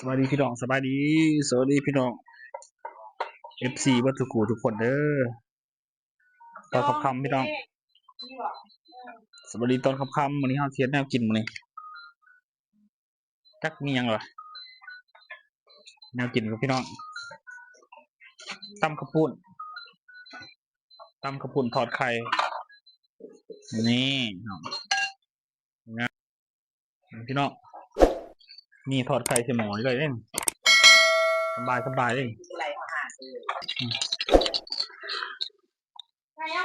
ສະບາຍດີພີ່ນ້ອງ ສະບາຍດີ ສະບາຍດີພີ່ນ້ອງ ເອັຟຊີ ເບິດທຸກຜູ້ທຸກຄົນເດີ. ຕອນຄ່ຳໆ ພີ່ນ້ອງ ສະບາຍດີຕອນຄ່ຳໆ. ມື້ນີ້ເຮົາຊິເຮັດແນວກິນມື້ນີ້ ຈັກມີຫຍັງວະ ແນວກິນກັບພີ່ນ້ອງ. ຕຳເຂົ້າປຸ້ນ ຕຳເຂົ້າປຸ້ນທອດໄຂ່ ນີ້ພີ່ນ້ອງ ພີ່ນ້ອງ ນີ້ທອດໄຂ່ໃສ່ໝໍ້ນີ້ເລີຍເດ້ ສະບາຍໆ ເດ້. ອືມ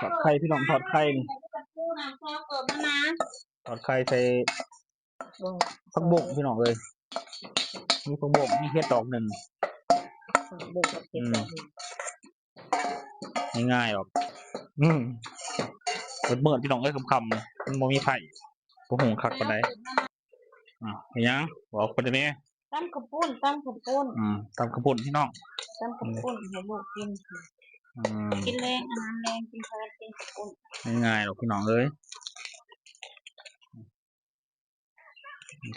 ທອດໄຂ່ພີ່ນ້ອງ ທອດໄຂ່ນີ້ ທອດໄຂ່ໃສ່ຜັກບົ້ງພີ່ນ້ອງເອີຍ ມີຜັກບົ້ງ ມີເຫັດດອກໜຶ່ງ ຜັກບົ້ງກັບເຫັດດອກໜຶ່ງ ອືມ ງ່າຍໆດອກ. ອືມ ມືດໆ ພີ່ນ້ອງເອີຍ ຄ່ຳໆ ມັນບໍ່ມີໄຟ ບໍ່ຫຸງຄັກປານໃດ. ອ້າວ ເຮັດຫຍັງ ບອກເພິ່ນແດ່. ຕຳເຂົ້າປຸ້ນ ຕຳເຂົ້າປຸ້ນ ອືມ ຕຳເຂົ້າປຸ້ນພີ່ນ້ອງ ຕຳເຂົ້າປຸ້ນໃຫ້ລູກກິນ. ອືມ ກິນແລງ ອາຫານແລງ ກິນເຂົ້າ ກິນເຂົ້າປຸ້ນ ງ່າຍໆດອກພີ່ນ້ອງເອີຍ.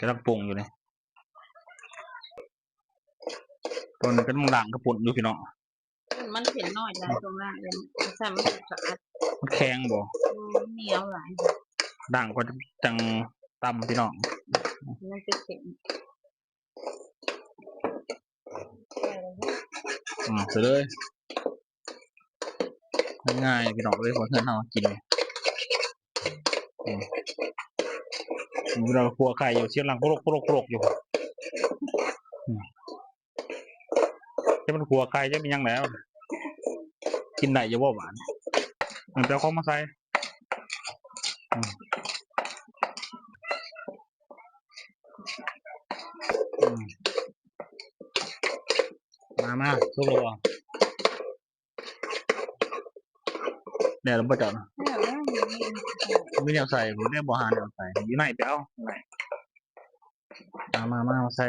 ກຳລັງປຸງຢູ່ນີ້ ຕອນນີ້ກຳລັງລ້າງເຂົ້າປຸ້ນຢູ່ພີ່ນ້ອງ. ມັນເສັ້ນນ້ອຍຫຼາຍ ຕ້ອງລ້າງເອງ ຊັ້ນມັນສະອາດ. ມັນແຂງບໍ່? ບໍ່ ມັນໜຽວຫຼາຍ ລ້າງກ່ອນຈັ່ງຕຳພີ່ນ້ອງ ມັນເປັນເສັ້ນ. ອືມ ໃສ່ເລີຍ ງ່າຍໆ ພີ່ນ້ອງເອີຍ ເຮືອນເຮົາກິນ. ອືມ ເວລາຂົ້ວໄຂ່ຢູ່ ສຽງດັງໂປຣກໆໆຢູ່. ອືມ ຈະແມ່ນຂົ້ວໄຂ່ ຈະແມ່ນຫຍັງແລ້ວ ກິນໄດ້ຢູ່ບໍ່ບາດນີ້? ມັນໄປເອົາຂອງມາໃສ່. ອືມ ອືມ ມາ ມາ ສຸກແລ້ວບໍ່? ແລ້ວບໍ່ເຈົ້ານະ? ແລ້ວ ແລ້ວ ມີແນວໃສ່ບໍ່? ແນວບໍ່ຫາແນວໃສ່ ຢູ່ໃນ ໄປເອົາຢູ່ໃນ. ມາ ມາ ມາ ມາໃສ່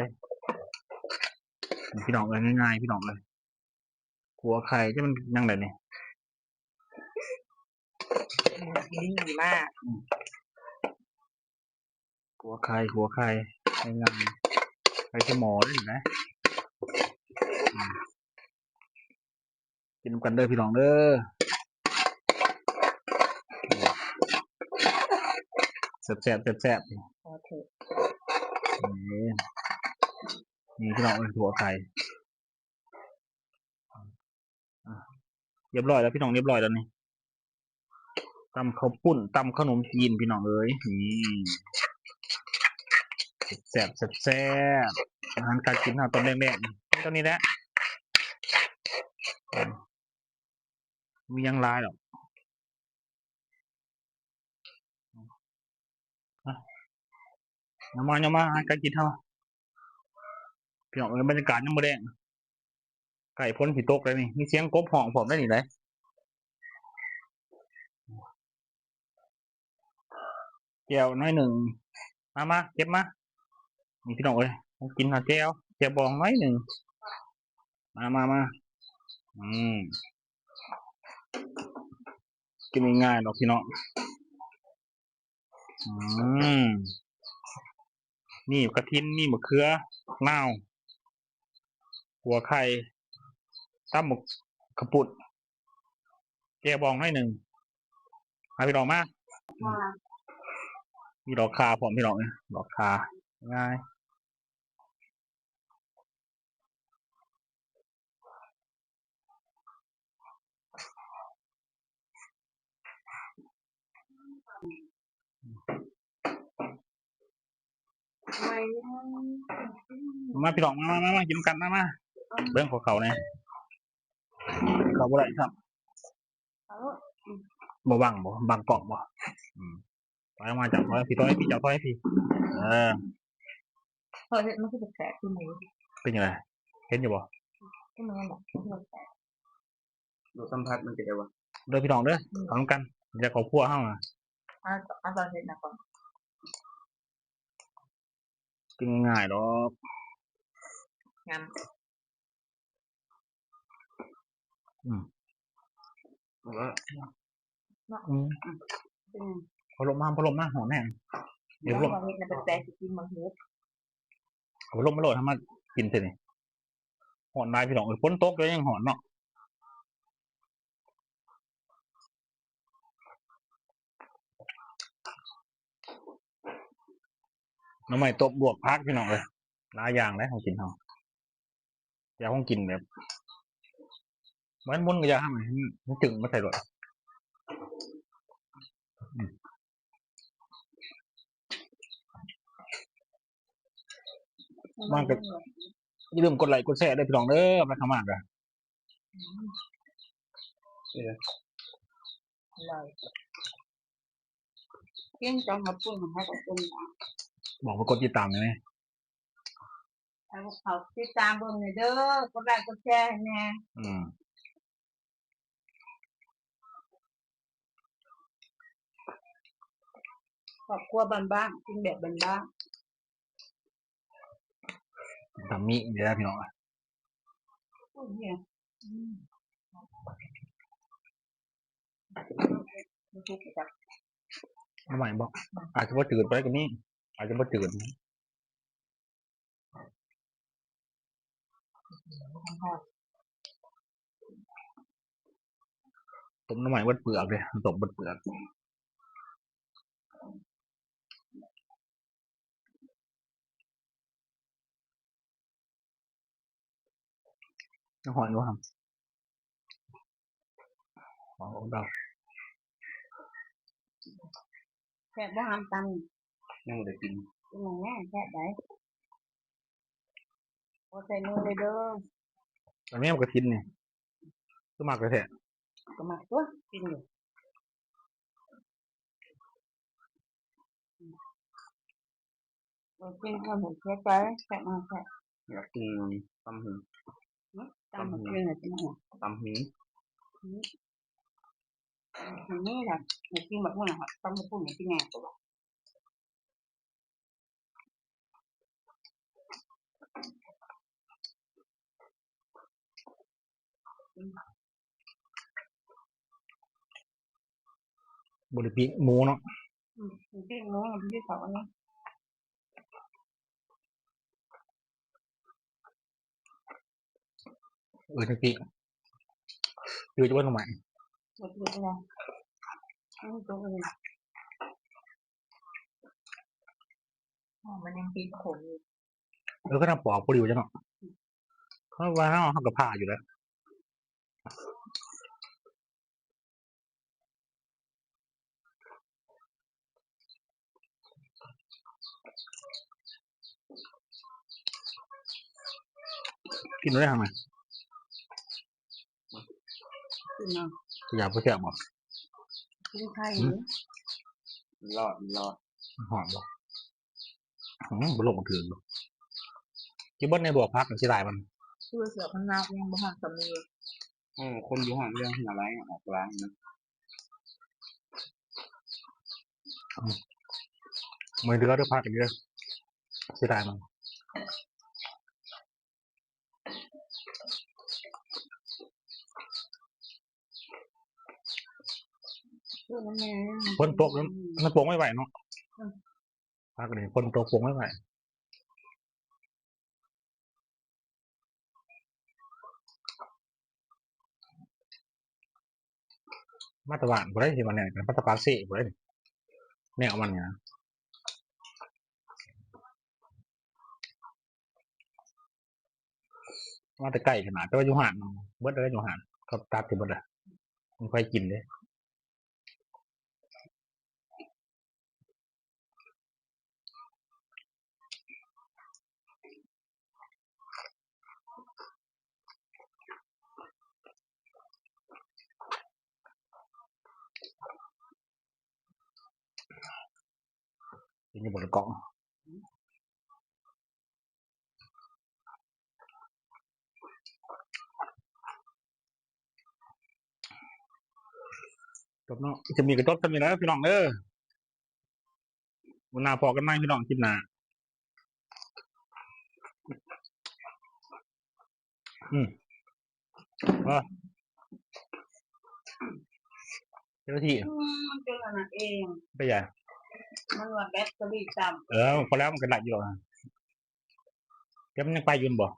ພີ່ນ້ອງເອີຍ ງ່າຍໆ ພີ່ນ້ອງເອີຍ. ຂົ້ວໄຂ່ ຈະແມ່ນຫຍັງໃດນີ້? ອືມ ມາ ອືມ ຂົ້ວໄຂ່ ຂົ້ວໄຂ່ ງ່າຍໆ ໄຂ່ສະໝໍ້ເດ້ນະ. ອືມ ກິນນຳກັນເດີພີ່ນ້ອງເດີ ແຊບໆ ແຊບໆ. ນີ້ພີ່ນ້ອງເອີຍ ຂົ້ວໄຂ່ ອາ ຮຽບຮ້ອຍແລ້ວພີ່ນ້ອງ ຮຽບຮ້ອຍແລ້ວນີ້. ຕຳເຂົ້າປຸ້ນ ຕຳເຂົ້າໜົມຈີນພີ່ນ້ອງເອີຍ ນີ້ ແຊບໆ ແຊບໆ. ອາຫານການກິນເຮົາຕອນແລງໆ ມີເທົ່ານີ້ແຫຼະ ອືມ ມີຫຍັງຫຼາຍດອກ. ມາ ມາ ມາ ຫາການກິນເຮົາ ພີ່ນ້ອງເອີຍ ບັນຍາກາດຍາມມື້ແລງ ໃກ້ຝົນຊິຕົກແລ້ວນີ້ ມີສຽງກົບຮ້ອງພ້ອມໄດ໋ນີ້ໄດ໋. ແຈ່ວໜ້ອຍໜຶ່ງ ມາ ມາ ເກັບມາ ນີ້ພີ່ນ້ອງເອີຍ ກິນເອົາແຈ່ວ ແຈ່ວບອງໜ້ອຍໜຶ່ງ ມາ ມາ ມາ ອືມ ກິນງ່າຍໆດອກພີ່ນ້ອງ. ອືມ ມີກະທິນ ມີໝາກເຂືອ ໝາກນາວ ຂົ້ວໄຂ່ ຕຳໝາກຂະປຸ້ນ ແຈ່ວບອງໜ້ອຍໜຶ່ງ ມາພີ່ນ້ອງມາ ມີດອກຂ່າພ້ອມພີ່ນ້ອງ ດອກຂ່າ ງ່າຍ. ມາພີ່ນ້ອງ ມາ ມາ ມາ ມາກິນນຳກັນ ມາ ມາ ເບິ່ງຂອງເຂົາແດ່ ເຂົ້າບໍ່ໄດ້ຊ້ຳ ບໍ່ບັງບໍ່ ບັງກ້ອງບໍ່ ອືມ ຖອຍອອກມາ ເຈົ້າຖອຍພີ້ ຖອຍພີ້ ເຈົ້າຖອຍພີ້ ເອີ ເຂົາເຮັດມັນຄືແປກໆ ຄືໝູ ເປັນຈັ່ງໃດ ເຫັນຢູ່ບໍ່ ຄືໝູນັ້ນແຫຼະ ຄືແປກ ລົດສຳຜັດມັນເປັນໄດວະ ເດີພີ່ນ້ອງເດີ ອືມ ເຂົ້ານຳກັນ ແລະຄອບຄົວເຮົານະ ເອົາ ເອົາຕອນເຮັດນະກ່ອນ ກິນງ່າຍໆດອກ ງາມ ອືມ ເອົາລະ ເນາະ ອືມ ອືມ ພັດລົມມາ ພັດລົມມາ ຮ້ອນແຮງ ເຮັດນະ ແປກໆ ຊິກິນໝາກເຫັດ ເອົາພັດລົມມາໂລດ ໃຫ້ມັນ ກິນເທື່ອນີ້. ຮ້ອນຫຼາຍພີ່ນ້ອງເອີຍ ຝົນຕົກແລ້ວຍັງຮ້ອນເນາະ. ໜໍ່ໄມ້ຕົ້ມ ລວກຜັກພີ່ນ້ອງເອີຍ ຫຼາຍຢ່າງເດ້ຂອງກິນເຮົາ. ຢາກຂອງກິນແບບ ມັນມົນກໍຢາກໃຫ້ມັນ ມັນຈຶ່ງມາໃສ່ໂລດ. ອືມ ມັນກໍຢ່າລືມກົດໄລ້ກົດແຊເດີພີ່ນ້ອງເດີ ໄປເຂົ້າມາກໍ ອືມ ເອີ ອະລ່ອຍ. ກິນຕຳບັກຫຸ່ງໃຫ້ກັບເພິ່ນນະ ບອກໄປກົດຕິດຕາມແດ່. ໃຫ້ພວກເຂົາຕິດຕາມເບິ່ງແດ່ເດີ ກົດໄລ້ກົດແຊໃຫ້ແດ່. ອືມ ຄອບຄົວບ້ານໆ ກິນແບບບ້ານໆ. ຕຳໝີ່ເດີພີ່ນ້ອງ. ໂອ້ຍ ອືມ ໜໍ່ໄມ້ບໍ່ ອືມ ອາດຈະບໍ່ຈືດປານໃດກໍມີ ອາດຈະບໍ່ຈືດ. ຕົ້ມໜໍ່ໄມ້ເບິດເປືອກເດ້ ຕົ້ມເບິດເປືອກ. ຍັງຮ້ອນຢູ່ຫຳ. ເອົາດອກ ແຊບບໍ່ຫຳຕຳ? ຍັງບໍ່ໄດ້ກິນ. ກິນແລ້ວແຊບໃດ. ໂອ້ ໃສ່ມືເລີຍເດີ. ອັນນີ້ມັນກະຖິນນີ້ ຄືມັກແທ້ໆ. ກໍມັກຕົວະ ກິນຢູ່. ເອີ ກິນເຂົ້າຫູເສຍໃຈ ແຊບມາກແທ້. ຢາກກິນຕຳຫູ. ຫື? ຕຳຫູ ຕຳຫູ ກິນແລ້ວຊິມາ ຕຳຫູ. ຫື? ອັນນີ້ລະ ຢາກກິນບັກຫຸ່ງ ຕຳບັກຫຸ່ງກິນແດ່. ບໍ່ໄດ້ປີ້ງໝູເນາະ. ອືມ ປີ້ງໝູ ປີ້ງເຂົາອັນນັ້ນ. ເອີ ຈັ່ງຊີ້ ຢູ່ຈະບໍ່ໜໍ່ໄມ້ ບໍ່ຖືກແລ້ວ. ອືມ ຕົກເລີຍ. ອໍ ມັນຍັງຕິດຂົນຢູ່. ເອີ ຄັນເຮົາປອກບໍ່ຫຼິວຈັ່ງເນາະ. ເຮົາວ່າເຮົາ ເຮົາກໍຜ່າຢູ່ແລ້ວ. ກິນໄດ້ຫຍັງນະ? ກິນຫຍັງ? ຢາກບໍ່ແຊບບໍ່? ກິນໄຂ່. ອືມ ລອດ ລອດ. ຮ້ອນບໍ່? ອືມ ບໍ່ລົງມາຖືກ. ກິນເບິດໃນລວກຜັກ ເສຍດາຍມັນ. ຄືເສືອພະນາກຍັງບໍ່ຮອດສຳເລັດ. ເອີ ຄົນຢູ່ຮ້ານເລື່ອງເຫື່ອໄຫຼອອກຫຼາຍນະ. ອືມ ມື້ເດືອເດີ ພາກັນເດີ ເສຍດາຍມັນ. ຝົນຕົກ ມັນ ມັນປົງໄວໆເນາະ. ອືມ ພາກັນນີ້ ຝົນຕົກປົງໄວໆ. ມາແຕ່ບ້ານພຸ້ນໃດ໋ ຊິມາແນວນີ້ ມາແຕ່ປາກເຊພຸ້ນໃດ໋ ແນວມັນນີ້ນະ. ມາແຕ່ໄກຂະໜາດ ແຕ່ວ່າຢູ່ຮ້ານ ເບິດແລ້ວ ຢູ່ຮ້ານ ເຂົາຕັດໃຫ້ເບິດແລ້ວ ບໍ່ມີໃຜກິນເດ້. ກິນຢູ່ບໍ່ລະກ້ອງ. ຈົບເນາະ ຄລິບນີ້ກໍຈົບສ່ຳນີ້ແຫຼະພີ່ນ້ອງເອີ. ມື້ໜ້າພໍ້ກັນໃໝ່ພີ່ນ້ອງ ຄລິບໜ້າ. ອືມ ພໍ ເຈົ້າໜ້າທີ່ ອືມ ມັນເປັນອັນນັ້ນເອງ ເປັນຫຍັງ? ມັນວ່າແບັດເຕີຣີຕ່ຳ. ເອີ ພໍແລ້ວ ມັນກໍໄດ້ຢູ່ດອກ. ແຕ່ມັນຍັງໄປຢູ່ແມ່ນບໍ່?